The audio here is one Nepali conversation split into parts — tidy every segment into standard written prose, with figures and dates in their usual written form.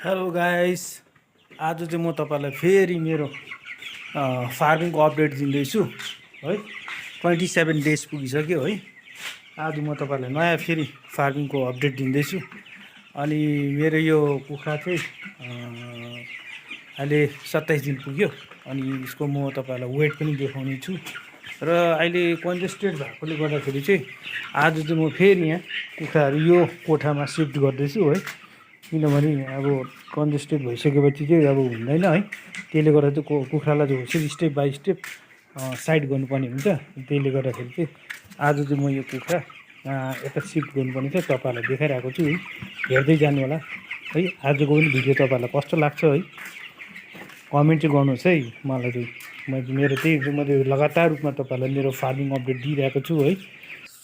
हेलो गाइस, आज चाहिँ म तपाईँलाई फेरि मेरो फार्मिङको अपडेट दिँदैछु है। 27 डेज पुगिसक्यो है। आज म तपाईँलाई नयाँ फेरि फार्मिङको अपडेट दिँदैछु। अनि मेरो यो कुखुरा चाहिँ अहिले 27 दिन पुग्यो। अनि यसको म तपाईँलाई वेट पनि देखाउने छु। र अहिले कन्जेस्टेड भएकोले गर्दाखेरि चाहिँ आज चाहिँ म फेरि यहाँ कुखुराहरू यो कोठामा सिफ्ट गर्दैछु है। किनभने अब कन्जेस्टेड भइसकेपछि चाहिँ अब हुँदैन है। त्यसले गर्दा चाहिँ कुखुरालाई चाहिँ यसरी स्टेप बाई स्टेप साइड गर्नुपर्ने हुन्छ। त्यसले गर्दाखेरि चाहिँ आज चाहिँ म यो कुखुरा यता सिफ्ट गर्नुपर्ने छ, तपाईँहरूलाई देखाइरहेको छु है। हेर्दै जानु होला है। आजको पनि भिडियो तपाईँहरूलाई कस्तो लाग्छ है, कमेन्ट चाहिँ गर्नुहोस् है। मलाई चाहिँ मेरो मैले लगातार रूपमा तपाईँहरूलाई मेरो फार्मिङ अपडेट दिइरहेको छु है।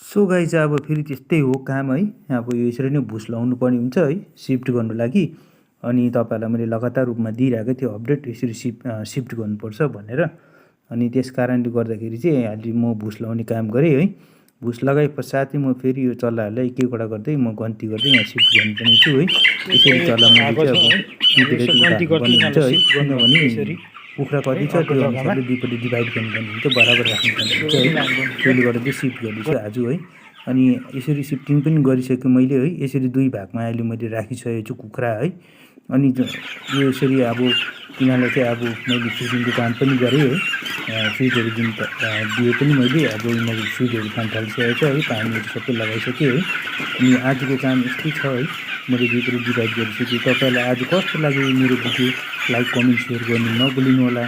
सो गाइस, अब फेरि त्यस्तै हो काम है। अब यो यसरी नै भुस लाउनु पर्ने हुन्छ है सिफ्ट गर्नु लागि। अनि तपाईँहरूलाई मैले लगातार रूपमा दिइरहेको थिएँ अपडेट, यसरी सिफ्ट गर्नुपर्छ भनेर। अनि त्यस कारणले गर्दाखेरि चाहिँ अहिले म भुस लाउने काम गरेँ है। भुस लगाए पश्चात म फेरि यो चल्लाहरूलाई एक एकवटा गर्दै म गन्ती गर्दै यहाँ सिफ्ट गर्नुपर्ने छु है। यसरी चल्ला मैले चाहिँ अब टिपेर चाहिँ उठाल्नुपर्ने हुन्छ है। किनभने कुखुरा कति छ त्यो अनुसारले दुईपट्टि डिभाइड गर्नुपर्ने हुन्छ, बराबर राख्नुपर्ने हुन्छ है। त्यसले गर्दा चाहिँ सिफ्ट गर्दैछु आज है। अनि यसरी सिफ्टिङ पनि गरिसकेँ मैले है। यसरी दुई भागमा अहिले मैले राखिसकेको छु कुखुरा है। अनि यो यसरी अब तिनीहरूलाई चाहिँ अब मैले फिडिङको काम पनि गरेँ है। फिडहरू दिए पनि मैले अब यिनीहरू फिडहरू खान थालिसकेको छ है। पानीहरू सबै लगाइसकेँ है। अनि आजको काम यस्तै छ है। मैले दुईपट्टि डिभाइड गरिसकेँ। तपाईँहरूलाई आज कस्तो लाग्यो मेरो भिडियो, लाइक कमेन्ट सेयर गर्नु नभुलिनु होला।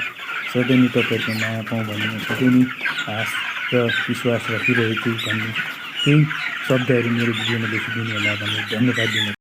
सधैँ नै तपाईँहरूको माया पाऊँ भन्ने म सधैँ नै आश र विश्वास राखिरहेछु भन्ने केही शब्दहरू मेरो भिडियोमा लेखिदिनु होला भन्ने धन्यवाद दिनु।